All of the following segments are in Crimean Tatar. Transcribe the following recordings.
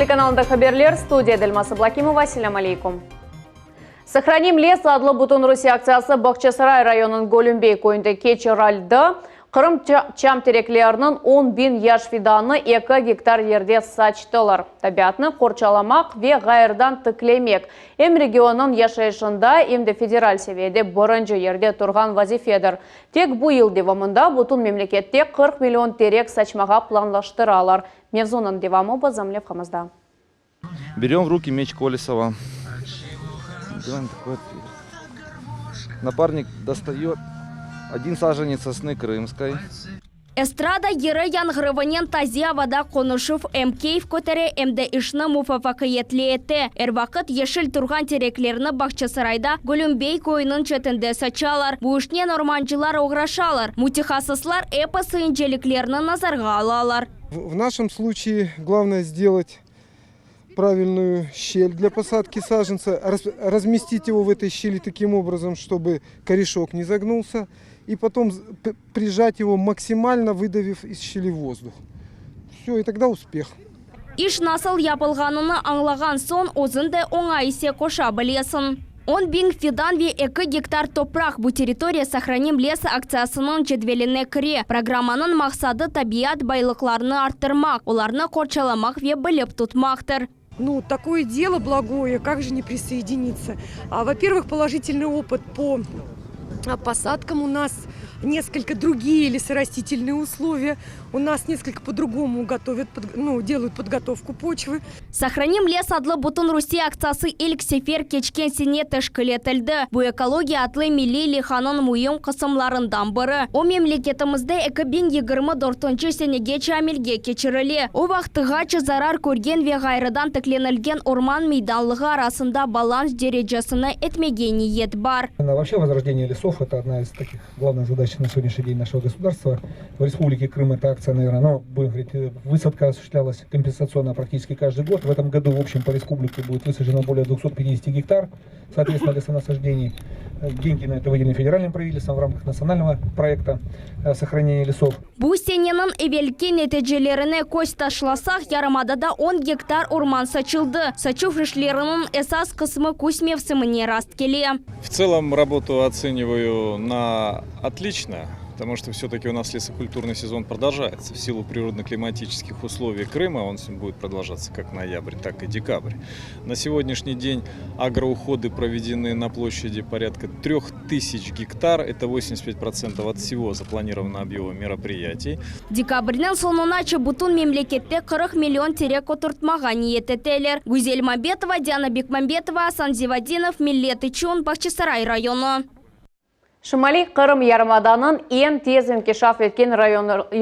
Telekanalında haberler, studiyada Elmaz Ablakimova. Selâm aleykum. Sahranim les adlı Bütünrusiye aktsiyası Bağçasaray rayonınıñ Gölümbey köyünde keçirildi. Qırım çam terekleriniñ 10.000 yaş fidanını eki gektar yerde saçtılar. Tabiatnı qorçalamaq ve ğayrıdan tiklemek, em regionnıñ yaşayışında, em de federal seviyede birinci yerde turğan vazifedir. Tek bu yıl devamında bütün memlekette 40 million terek saçmağa planlaştıralar. Mevzunıñ devamı bizim levhamızda. Берем в руки меч Колесова. Делаем такое отверстие. Напарник достает один саженец сосны крымской. Estrada yırı yañğıravınen taze avada qonuşuv em keyf kötere, em de işni muvafaqiyetli ete. Er vaqıt yeşil turğan tereklerni Bağçasarayda Gülümbey köyüniñ çetinde saçalar. Bu işnen ormancılar oğraşalar. Mütehassıslar episi inceliklerni nazarğa alalar. В нашем случае главное сделать правильную щель для посадки саженца, разместить его в этой щели таким образом, чтобы корешок не загнулся, и потом прижать его максимально, выдавив из щели воздух. Все, и тогда успех. İş nasıl yapılğanını añlağan soñ, özüñ de oña isse qoşa bilesiñ. 10.000 fidan ve 2 gektar topraq bu territoriya Sahranim les aktsiyasınıñ cedveline kire. Programmanıñ maqsadı tabiat baylıqlarını arttırmaq, olarnı qorçalamaq ve bilip tutmaqtır. Ну, такое дело благое, как же не присоединиться? Во-первых, положительный опыт по посадкам у нас несколько другие лесорастительные условия. У нас несколько по-другому готовят, ну, делают подготовку почвы. Сохраним лес adlı Bütünrusiye aktsiyası ilk sefer keçken sene teşkil etildi. Bu ekologiya adlı milliy leyhanıñ müim qısımlarından biri. O memleketimizde 2024 senegece amelge keçirile. O vaqtqace zarar körgen ve ğayrıdan tiklenilgen orman meydanlığı arasında balans derecesini etmege niyet bar. Вообще возрождение лесов – это одна из таких главных задач на сегодняшний день нашего государства. В Республике Крым эта акция, наверное, ну, будем говорить, высадка осуществлялась компенсационно практически каждый год. В этом году, в общем, по республике будет высажено более 250 гектар, соответственно, лесонасаждений. Деньги на это выделены федеральным правительством в рамках национального проекта сохранения лесов. Bu seneniñ evelki neticelerine köz taşlasaq, yarımadada 10 gektar orman saçıldı. Saçuv işleriniñ esas qısmı küz mevsimine rast kele. В целом работу оцениваю на отлично, потому что все-таки у нас лесокультурный сезон продолжается. В силу природно-климатических условий Крыма он будет продолжаться как ноябрь, так и декабрь. На сегодняшний день агроуходы проведены на площади порядка 3000 гектар. Это 85% от всего запланированного объема мероприятий. Dekabrniñ soñunace bütün memlekette 40 million terek oturtmağa niyet eteler. Güzel Mambetova, Diana Bekmambetova, Asan Zivadinov, Millet içün, Bağçasaray rayonı. Şimaliy Qırım yarımadanıñ eñ tez inkişaf etken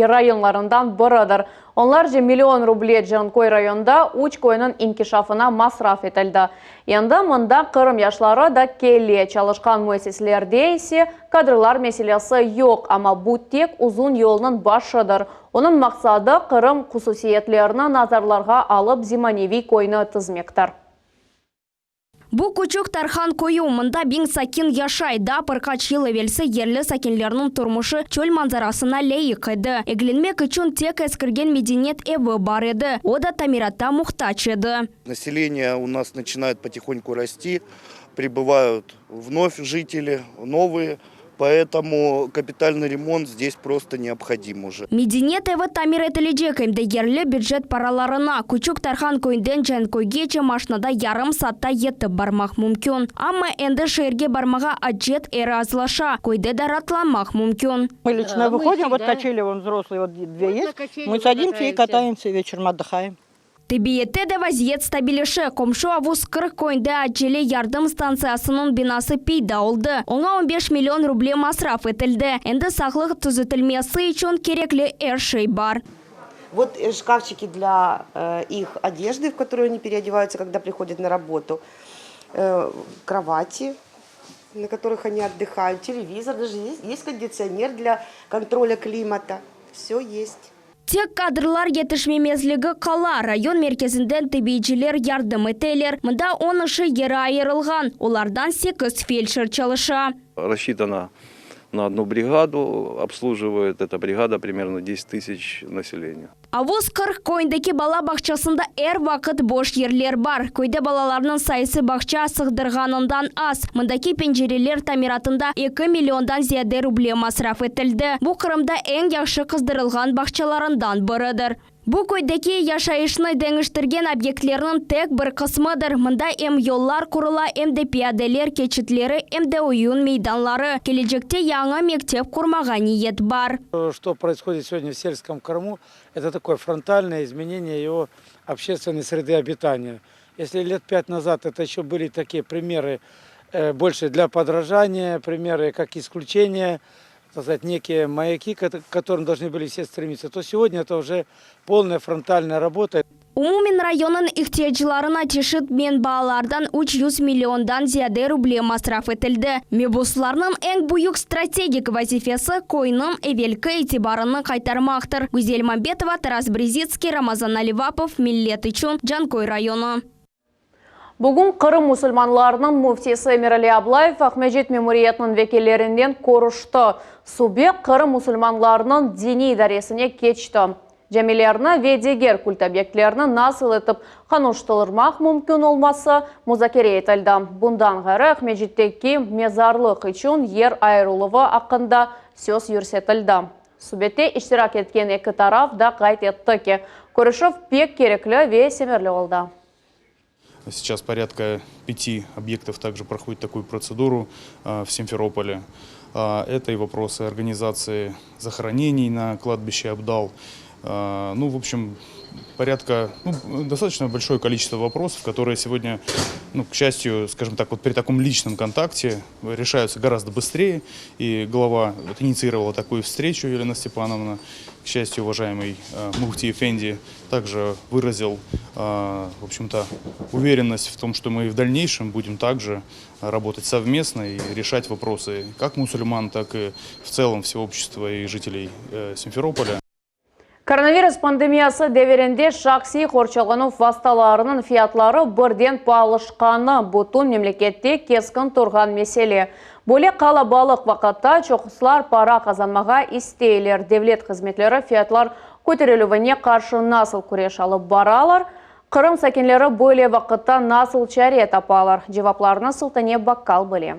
rayonlarından biridir. Onlarca million ruble Canköy rayonında üç köyniñ inkişafına masraf etildi. Endi mında Qırım yaşları da kele, çalışqan müessiselerde ise kadrlar meselesi yoq, amma bu tek uzun yolnıñ başıdır. Onıñ maqsadı Qırım hususiyetlerini nazarlarğa alıp zemaneviy köyni tizmektir. Bu küçük Tarhan köyü, mında 1000 sakin yaşay. Daa bir qaç yıl evelsi yerli sakinlerniñ turmuşı çöl manzarasına lâyıq edi. Eglenmek içün tek eskirgen medeniyet evi bar edi. O da tamiratqa muhtac edi. Население у нас начинает потихоньку расти, прибывают вновь жители, новые, поэтому капитальный ремонт здесь просто необходим уже. Medeniyet evi tamir etilecek em de yerli bücet paralarına Küçük Tarhan köyünden Canköygece maşnada yarım saatta yetip barmaq mümkün. Amma endi şeerge barmağa acet eri azlaşa. Köyde de raatlanmaq mümkün. Мы лично Мы выходим, вот всегда. качели вон взрослые, вот две Вот на есть. качели Мы вот садимся и катаемся. катаемся, вечером отдыхаем. Tibbiyette de vaziyet stabilleşe. Qomşu Avuz 40 köyünde acele yardım stantsiyasınıñ binası peyda oldı. Oña 15 million ruble masraf etildi. Endi sağlıq tüzetilmesi içün kerekli er şey bar. Вот шкафчики для их одежды, в которую они переодеваются, когда приходят на работу. Кровати, на которых они отдыхают, телевизор, даже есть, есть кондиционер для контроля климата. Все есть. Tek kadrlar yetişmemezligi qala. Rayon merkezinden tibbiyciler yardım eteler. Mında 10 iş yeri ayırılğan. Olardan 8 feldşer çalışa. Рассчитана. На одну бригаду обслуживает эта бригада примерно 10 тысяч населения. Avuz 40 köyündeki bala bağçasında er vaqıt boş yerler bar. Köyde balalarnıñ sayısı bağça sığdırğanından az. Mındaki pencereler tamiratında 2 milliondan ziyade ruble masraf etildi. Bu Qırımda eñ yahşı qızdırılğan bağçalarından biridir. Bu köydeki yaşayışnı deñiştirgen obyektlerniñ tek bir qısmıdır. Mında em yollar qurula, em de piyadeler keçitleri, em de oyun meydanları. Kelecekte yañı mektep qurmağa niyet bar. Что происходит сегодня в сельском Крыму, это такое фронтальное изменение его общественной среды обитания. Если лет пять назад это еще были такие примеры э, больше для подражания, примеры как исключение, так сказать, некие маяки, к которым должны были все стремиться, то сегодня это уже полная фронтальная работа. Umumen rayonnıñ ihtiyaclarına çeşit menbaalardan 300 milliondan ziyade ruble masraf etildi. Mebuslarnıñ eñ büyük strategik vazifesi köyniñ evelki itibarını qaytarmaqtır. Güzel Mambetova, Taras Brezitskiy, Ramazan Alivapov, Millet içün, Canköy rayonı. Bugün Qırım musulmanlarınıñ müftisi Emirali Ablayev Aqmescit memuriyetiniñ vekillerinen körüşti. Subet Qırım musulmanlarınıñ diniy idaresine keçti. Camilerni ve diger kult obyektlerini nasıl etip qanunlaştırmaq mümkün olması muzakere etildi. Bundan ğayrı Aqmescitteki mezarlıq içün yer ayırıluvı aqqında söz yürsetildi. Subette iştirak etken eki taraf da qayd etti ki, körüşüv pek kerekli ve semereli oldı. Сейчас порядка пяти объектов также проходит такую процедуру в Симферополе. Это и вопросы организации захоронений на кладбище Абдал. Ну, в общем, порядка, ну, достаточно большое количество вопросов, которые сегодня, ну, к счастью, скажем так, вот при таком личном контакте решаются гораздо быстрее. И глава вот инициировала такую встречу Елена Степановна. К счастью, уважаемый э, Муфти Эфенди также выразил, э, в общем-то, уверенность в том, что мы и в дальнейшем будем также работать совместно и решать вопросы как мусульман, так и в целом всего общества и жителей э, Симферополя. Koronavirus pandemiyası devirinde şahsiy qorçalanuv vastalarınıñ fiyatları birden paalılaşqanı bütün memlekette keskin turğan mesele. Böyle qalabalıq vaqıtta çoqusılar para qazanmağa isteyler. Devlet hızmetleri fiyatlar köterilüvine qarşı nasıl küreş alıp baralar? Qırım sakinleri böyle vaqıtta nasıl çare tapalar? Cevaplarını Sultane Bakkal bile.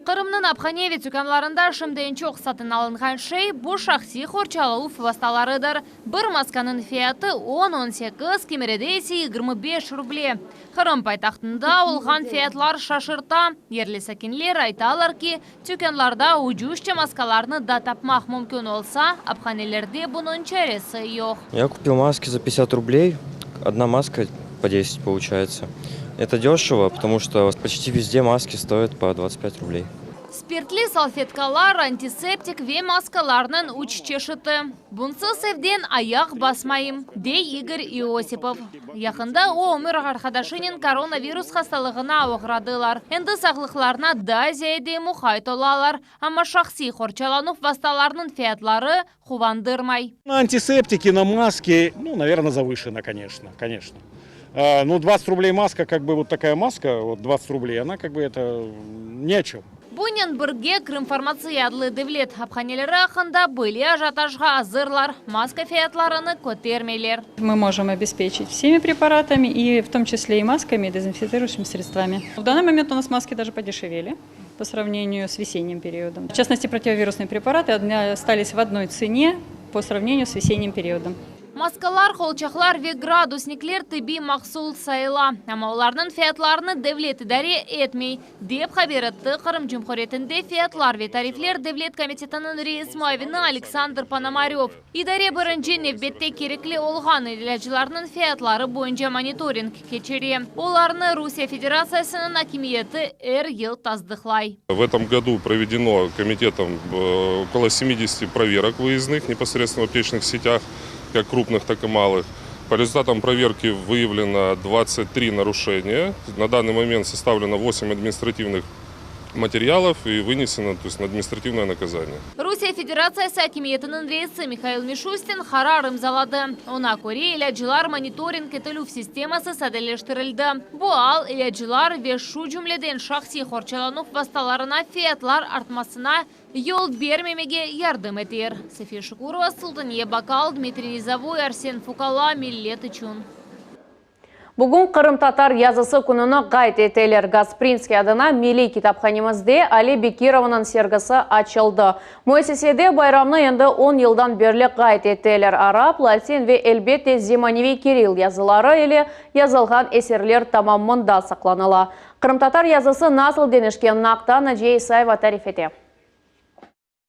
Qırımnıñ aphane ve tükânlarında şimdi eñ çoq satın alınğan şey bu şahsiy qorçalav vastalarıdır. Bir maskanıñ fiyatı 10-18, kimerinde ise 25 ruble. Qırım paytahtında olğan fiyatlar şaşırta. Yerli sakinler aytalar ki, tükânlarda ucuzca maskalarnı da tapmaq mümkün olsa, aphanelerde bunıñ çaresi yoq. Я купил маски за 50 рублей. Одна маска по 10 получается. Это дешево, потому что почти везде маски стоят по 25 рублей. Spirtli salfetkalar, antiseptik ve maskalarnıñ üç çeşiti. Bunsız evden ayaq basmayım, dey İgor İosipov. Yaqında o ömür arqadaşınen koronavirus hastalığına oğradılar. Endi sağlıqlarına daa ziyade muqayt olalar. Amma şahsiy qorçalanuv vastalarınıñ fiyatları quvandırmay. На антисептики, на маски, ну, наверное, завышено, конечно, конечно. А, ну, 20 рублей маска, как бы вот такая маска, вот 20 рублей, она как бы это ни о чем. Bunen birge Krımfarmatsiya adlı devlet aphaneleri aqqında böyle ajiotajğa azırlar. Maska fiyatlarını kötermeyler. Мы можем обеспечить всеми препаратами, и в том числе и масками, и дезинфицирующими средствами. В данный момент у нас маски даже подешевели по сравнению с весенним периодом. В частности, противовирусные препараты остались в одной цене по сравнению с весенним периодом. Maskalar, qolçaqlar ve gradusnikler tibbiy mahsul sayıla. Amma olarnıñ fiyatlarını devlet idare etmey, dep haber etti Qırım Cumhuriyetinde fiyatlar ve tarifler devlet komitetiniñ reis muavini Aleksandr Ponomarev. İdare birinci nevbette kerekli olğan ilâclarnıñ fiyatları boyunca monitoring keçire. Olarnı Rusiye Federatsiyasınıñ akimiyeti er yıl tasdıqlay. В этом году проведено комитетом э, около 70 проверок выездных непосредственно в аптечных сетях, как крупных, так и малых. По результатам проверки выявлено 23 нарушения. На данный момент составлено 8 административных протоколов. материалов и вынесено то есть, на административное наказание. Rusiye Federatsiyası akimiyetiniñ reisi Mihail Mişustin qarar imzaladı. Oña köre, ilâclar monitoring etilüv sisteması sadeleştirildi. Bu al, ilâclar ve şu cümleden şahsiy qorçalanuv vastalarına fiyatlar artmasına yol bermemege yardım eter. Safiye Şukurova, Sultaniye Bakal, Dmitriy Nizovoy, Arsen Fukala, Millet içün. Bugün Qırımtatar yazısı kününi qayd eteler. Gasprinskiy adına Milliy kitaphanemizde Ali Bekirovnıñ sergisi açıldı. Müessisede bayramnı endi on yıldan berli qayd eteler. Arap, latin ve, elbette, zemaneviy kirill yazıları ile yazılğan eserler tamam mında saqlanıla. Qırımtatar yazısı nasıl deñişkenini aqta Naciye İsayeva tarif ete.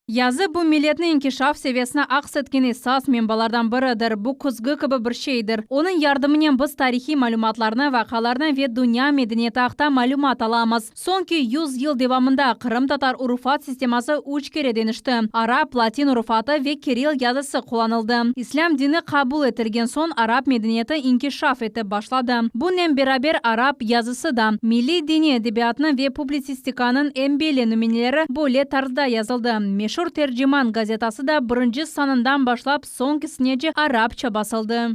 Yazı, bu milletniñ inkişaf seviyesini aks etken esas menbalardan biridir. Bu küzgü kibi bir şeydir. Onıñ yardımınen biz tarihiy malümatlarnı, vaqialarnı ve dünya medeniyeti aqta malümat alamız. Soñki yüz yıl devamında qırımtatar urufat sisteması üç kere deñişti, arap, latin urufatı ve kirill yazısı qullanıldı. İslâm dini qabul etilgen soñ arap medeniyeti inkişaf etip başladı. Bunen beraber arap yazısı da, milliy diniy edebiyatnıñ ve publitsistikanıñ eñ belli nümüneleri böyle tarzda yazıldı. Meşur Terciman gazetası da birinci sanından başlap soñkisinece arapça basıldı.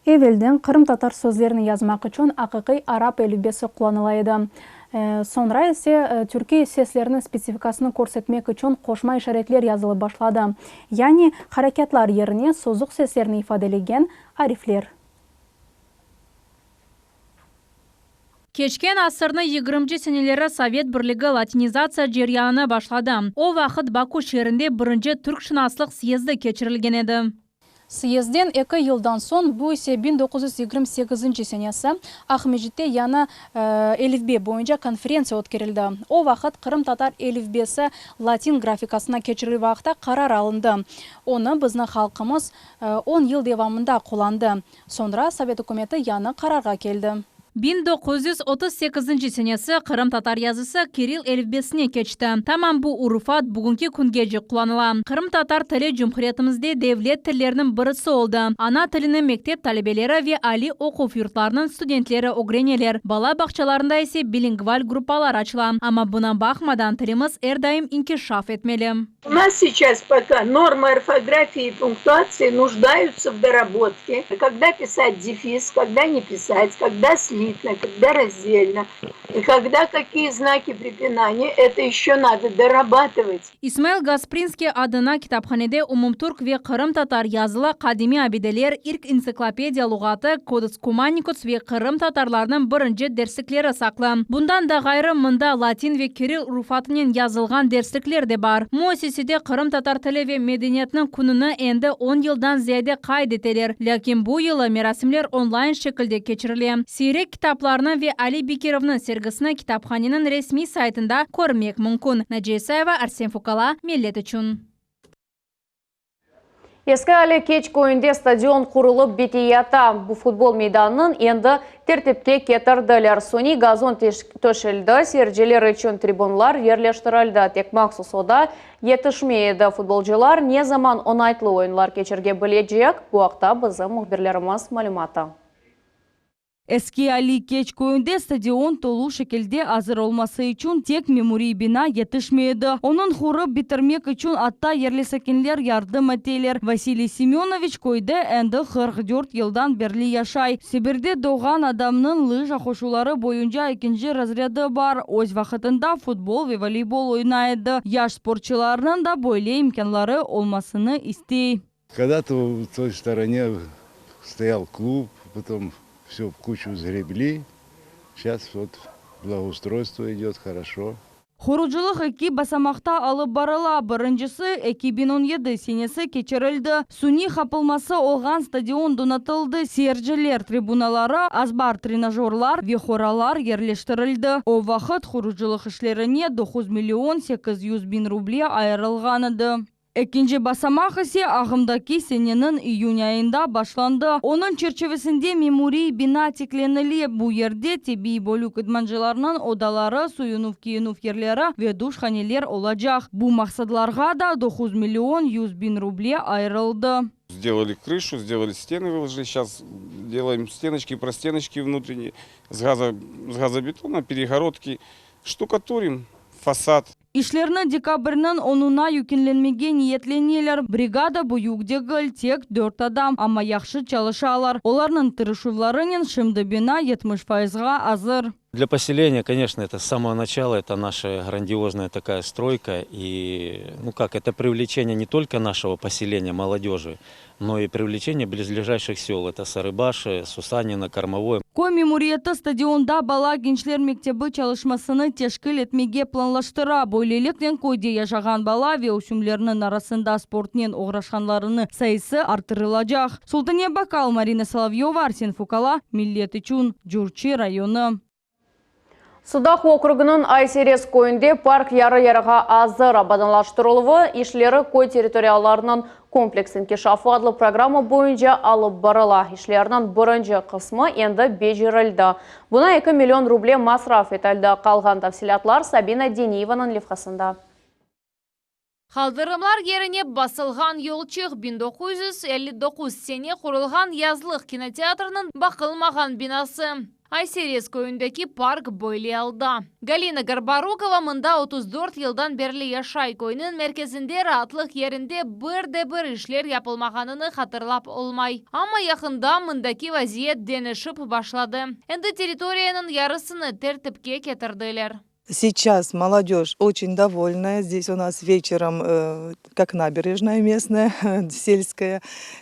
Evelden qırımtatar sözlerini yazmaq içün aqiqiy arap elifbesi qullanıla edi. Soñra ise türkiy seslerniñ spetsifikasını körsetmek içün qoşma işaretler yazılıp başladı, yani harekâtlar yerine sozuq seslerni ifadelegen arifler. Keçken asırnıñ yigirminci seneleri Sovet Birligi latinizatsiya ceryanını başladı. O vaqıt Baku şeerinde birinci türkşınaslıq syezdi keçirilgen edi. Syezdden eki yıldan soñ, bu ise 1928 senesi, Aqmescitte yañı elifbe boyunca konferentsiya ötkerildi. O vaqıt qırımtatar elifbesi latin grafikasına keçirilüvi aqta qarar alındı. Onı bizni halqımız on yıl devamında qullandı. Soñra Sovet ükümeti yañı qararğa keldi. 1938 senesi qırımtatar yazısı kirill elifbesine keçti. Tamam bu urufat bugünki küngece qullanıla. Qırımtatar tili cumhuriyetimizde devlet tilleriniñ birisi oldı. Ana tilini mektep talebeleri ve aliy oquv yurtlarınıñ studentleri ögreneler, bala bağçalarında ise bilingval gruppalar açıla. Amma buña baqmadan tilimiz er daim inkişaf etmeli. U nas seyças poka normı orfografiyi i punktuatsiyi nujdayutsa v dorabotke, kogda pisat defis, kogda ne pisat, kogda slitno, kogda razdelno i kogda kakiye znaki prepinaniya, eto eşço nado dorabatıvat. İsmail Gasprinskiy adına kitaphanede umumtürk ve qırımtatar yazılı qadimiy abideler, ilk entsiklopediya luğatı, Kodeks Kumanikus ve qırımtatarlarnıñ birinci derslikleri saqlı. Bundan da ğayrı, mında latin ve kirill urufatınen yazılğan derslikler de bar. Müessisede qırımtatar tili ve medeniyetiniñ kününi endi on yıldan ziyade qayd eteler, lâkin bu yılı merasimler onlayn şekilde keçirile. Siyrek kitaplarnı ve Ali Bekirovnıñ sergisini kitaphaneniñ resmiy saytında körmek mümkün. Naciye İsayeva, Arsen Fukala, Millet içün. Eski Ali Keç köyünde stadion qurulıp biteyata. Bu futbol meydanınıñ endi tertipke ketirdiler. Suniy gazon töşeldi, seyirciler içün tribunlar yerleştirildi. Tek mahsus oda yetişmey edi. Futbolcılar ne zaman oñaytlı oyunlar keçirge bilecek? Bu aqta bizim mühbirlerimiz malümatı. Eski Ali Keç köyünde stadion tolu şekilde azır olması içün tek memuriy bina yetişmey edi. Onıñ qurıp bitirmek içün atta yerli sakinler yardım eteler. Vasiliy Semönoviç köyde endi 44 yıldan berli yaşay. Sibirde doğğan adamnıñ lıja qoşuları boyunca ekinci razrâdı bar. Öz vaqıtında futbol ve voleybol oynay edi. Yaş sportçılarnıñ da böyle imkânları olmasını istey. Когда-то в той стороне стоял клуб, потом все в кучу сгребли. Сейчас вот благоустройство идет хорошо. Qurucılıq eki basamaqta alıp barıla. Birincisi 2017 senesi keçirildi. Suniy qapılması olğan stadion donatıldı, seyirciler tribunaları, azbar trenajörlar ve horalar yerleştirildi. O vaqıt qurucılıq işlerine 9 million 800 biñ ruble ayırılğan edi. Ekinci basamaq ise ağımdaki seneniñ iyün ayında başlandı. Onıñ çerçivesinde memuriy bina tiklenile, bu yerde tibbiy bölük idmancılarnıñ odaları, suyunuv-kiyinüv yerleri ve duşhaneler olacaq. Bu maqsadlarğa da 9 million 100 biñ ruble ayırıldı. Сделали крышу, сделали стены, выложили. Сейчас делаем стеночки, простеночки внутренние с газобетона, перегородки. Штукатурим фасад. İşlerni dekabrniñ onuna yekünlemege niyetleneler. Brigada büyük degil, tek dört adam, amma yahşı çalışalar. Olarnıñ tırışuvlarınen şimdi bina 70 fayızğa azır. Для поселения, конечно, это с самого начала, это наша грандиозная такая стройка. И, ну как, это привлечение не только нашего поселения, молодежи, но и привлечение близлежащих сел. Это Сарыбаши, Сусанина, Кормовое. Köy memuriyeti stadionda bala gençler mektebi çalışmasını teşkil etmege planlaştıra. Böyleliknen köyde yaşağan bala ve ösmürlerniñ arasında sportnen oğraşqanlarınıñ sayısı arttırılacaq. Sultane Bakal, Marina Solovyova, Arsen Fukala, Millet içün, Curçı rayonı. Sudaq okrugınıñ Ay-Serez köyünde park yarı-yarığa azır abadanlaştırıluvı işleri köy territoriyalarınıñ kompleks inkişafı adlı programma boyunca alıp barıla. İşlerniñ birinci qısmı endi becerildi. Buña eki million ruble masraf etildi. Qalğan tafsilâtlar Sabina Deniyevanıñ levhasında. Qaldırımlar yerine basılğan yolçıq, 1959 sene qurulğan yazlıq kinoteatriniñ baqılmağan binası. Ay-Serez köyündeki park böyle alda. Galina Gorborukova mında 34 yıldan berli yaşay. Köyniñ merkezinde raatlıq yerinde bir de bir işler yapılmağanını hatırlap olmay. Amma yaqında mındaki vaziyet deñişip başladı. Endi territoriyanıñ yarısını tertipke ketirdiler. Сейчас молодежь очень довольная. Здесь у нас вечером, э, как набережная местная, сельская.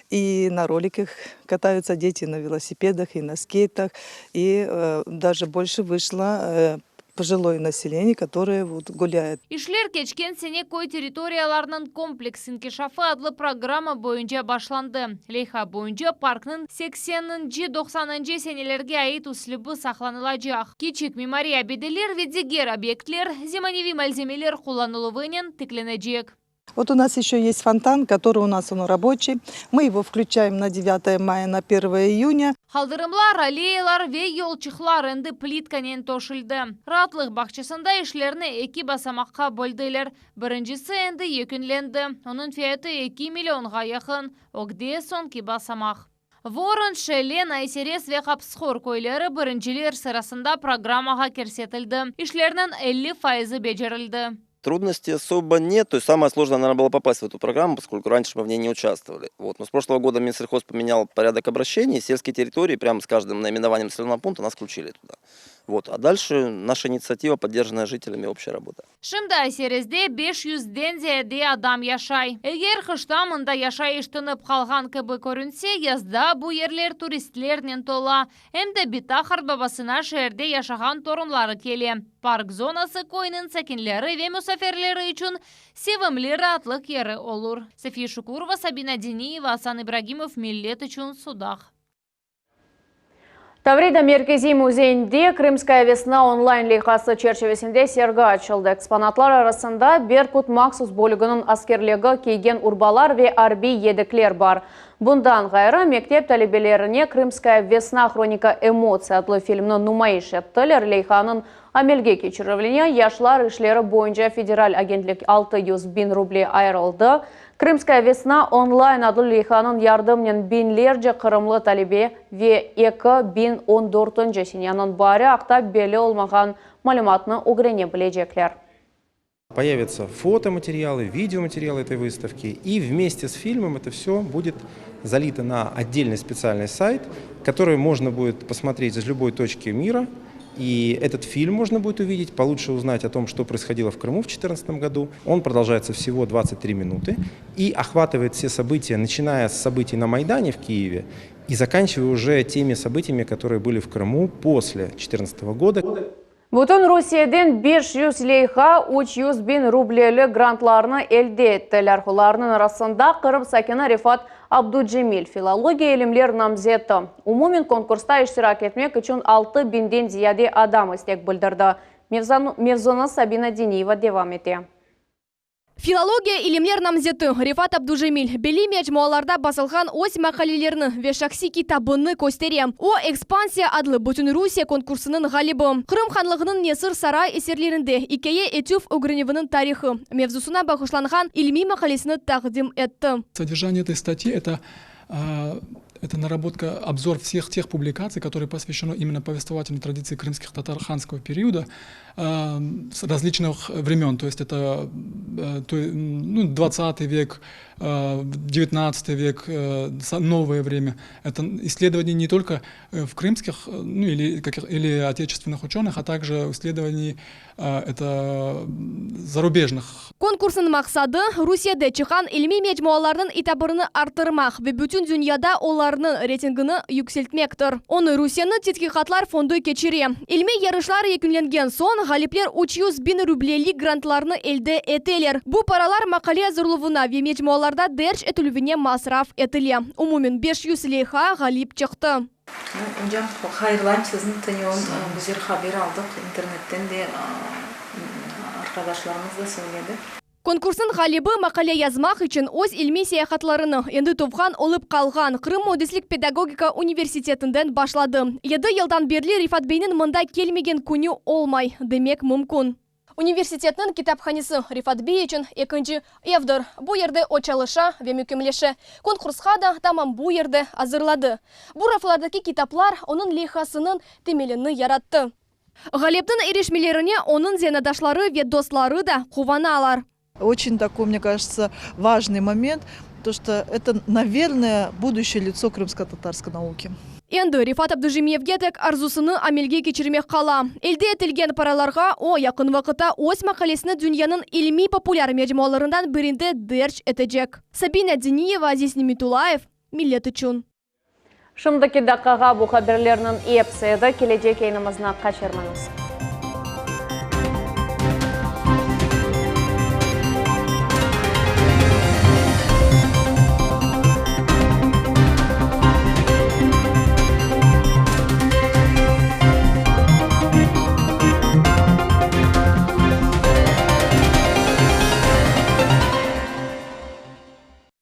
И на роликах катаются дети, на велосипедах, и на скейтах. И э, даже больше вышло э, пожилое население, которое вот гуляет. İşler keçken sene köy territoriyalarınıñ kompleks inkişafı adlı programma boyunca başlandı. Leyha boyunca parknıñ 80-90 senelerge ait üslübi saqlanılacaq. Kiçik mimariy abideler ve diger obyektler zemaneviy malzemeler qullanıluvınen tiklenecek. Вот у нас еще есть фонтан, который у нас он рабочий. Мы его включаем на 9 мая, на 1 июня. Qaldırımlar, alleyalar ve yolçıqlar endi plitkanen töşeldi. Raatlıq bağçasında işlerni eki basamaqqa böldiler. Birincisi endi yekünlendi. Onıñ fiyatı 2 millionğa yaqın. Ögde soñki basamaq. Voron, Şelen, Ay-Serez ve Qapıshor köyleri birinciler sırasında programmağa kirsetildi. İşlerniñ 50 fayızı becerildi. Трудностей особо нет. То есть самое сложное, наверное, было попасть в эту программу, поскольку раньше мы в ней не участвовали. Вот. Но с прошлого года Минсельхоз поменял порядок обращений, сельские территории прямо с каждым наименованием населенного пункта нас включили туда. Вот. А дальше наша инициатива, поддержанная жителями, общая работа. Şimdi Ay-Serezde 500-den ziyade adam yaşay. Eger qışta mında yaşayış tınıp qalğan kibi körünse, yazda bu yerler turistlernen tola. Em de bita qartbabasına şeerde yaşağan torunları kele. Park zonası köyniñ sakinleri ve musafirleri içün sevimli raatlıq yeri olur. Safiye Şukurova, Sabina Deniyeva, Asan İbragimov, Millet içün Sudaq. Tavrida Merkeziy müzeyinde Krımskaya vesna onlayn leyhası çerçivesinde sergi açıldı. Eksponatlar arasında Berkut mahsus bölüginiñ askerligi kiygen urbalar ve arbiy yedekler bar. Bundan ğayrı, mektep talebelerine Krımskaya vesna hronika emotsiy adlı filmni numayış ettiler. Leyhanıñ amelge keçirilüvine Yaşlar işleri boyunca federal agentlik 600 biñ ruble ayırıldı. Krımskaya vesna onlayn adlı leyhanıñ yardımınen biñlerce qırımlı talebe ve 2014 seneniñ baari aqta belli olmağan malümatnı ögrene bilecekler. Появятся фотоматериалы, видеоматериалы этой выставки, и вместе с фильмом это все будет залито на отдельный специальный сайт, который можно будет посмотреть из любой точки мира. И этот фильм можно будет увидеть, получше узнать о том, что происходило в Крыму в 2014 году. Он продолжается всего 23 минуты и охватывает все события, начиная с событий на Майдане в Киеве и заканчивая уже теми событиями, которые были в Крыму после 2014 года. Bütün Rusiyeden 500 leyha 300 biñ rublelik grantlarnı elde ettiler. Olarnıñ arasında Qırım sakini Refat Abducemil, filologiya ilimler namzeti. Umumen konkursta iştirak etmek içün 6 biñden ziyade adam istek bildirdi. Mevzunı Sabina Deniyeva devam ete. Filologiya ilimler namzeti Refat Abdujemil belli mecmualarda basılğan öz maqalelerini ve şahsiy kitabını köstere. O, Ekspansiya adlı Bütünrusiye konkursınıñ ğalibi. Qırım hanlığınıñ nesir saray eserlerinde ikâye etüv ögrenüviniñ tarihı mevzusına bağışlanğan ilmiy maqalesini taqdim etti. Содержание этой статьи это это наработка, обзор всех тех публикаций, которые посвящены именно повествовательной традиции крымских татар ханского периода. различных времен, то есть это ну, 20 век, 19 век, новое время. Это исследования не только в крымских ну, или, или отечественных ученых, а также исследований это зарубежных. Konkursnıñ maqsadı, Rusiyede çıqqan ilmiy mecmualarnıñ itibarını arttırmaq ve bütün dünyada olarnıñ reytingini yükseltmektir. Onı Rusiyeniñ Tedqiqatlar fondu keçire. İlmiy yarışlar yekünlengen soñ, ğalipler 300 biñ rublelik grantlarnı elde eteler. Bu paralar maqale azırluvına ve mecmualarda derc etilüvine masraf etile. Umumen 500 leyha ğalip çıqtı. Ocam, hayırlayım sizni, bizler haber aldıq internetten de, arqadaşlarımız da söyledi. Konkursnıñ ğalibi maqale yazmaq içün öz ilmiy seyahatlarını endi tuvğan olıp qalğan Qırım müendislik pedagogika universitetinden başladı. 7 yıldan berli Refat beyniñ mında kelmegen künü olmay, demek mümkün. Universitetniñ kitaphanesi Refat bey içün ekinci evdir. Bu yerde o çalışa ve mükemmeleşe. Konkursqa da tamam bu yerde azırladı. Bu raflardaki kitaplar onıñ leyhasınıñ temelini yarattı. Ğalipniñ irişmelerine onıñ zenaatdaşları ve dostları da quvanalar. Очень такой, мне кажется, важный момент, то что это, наверное, будущее лицо крымско-татарской науки. Endi Refat Abdujemilevge tek arzusını amelge keçirmek qala. Elde etilgen paralarğa o yaqın vaqıtta öz maqalesini dünyanıñ ilmiy populâr mecmualarından birinde derc etecek. Sabina Diniyeva, Aziz Nimetulayev, Millet içün. Şimdiki daqqağa bu haberlerniñ episi edi. Kelecek yayınımıznı qaçırmañız.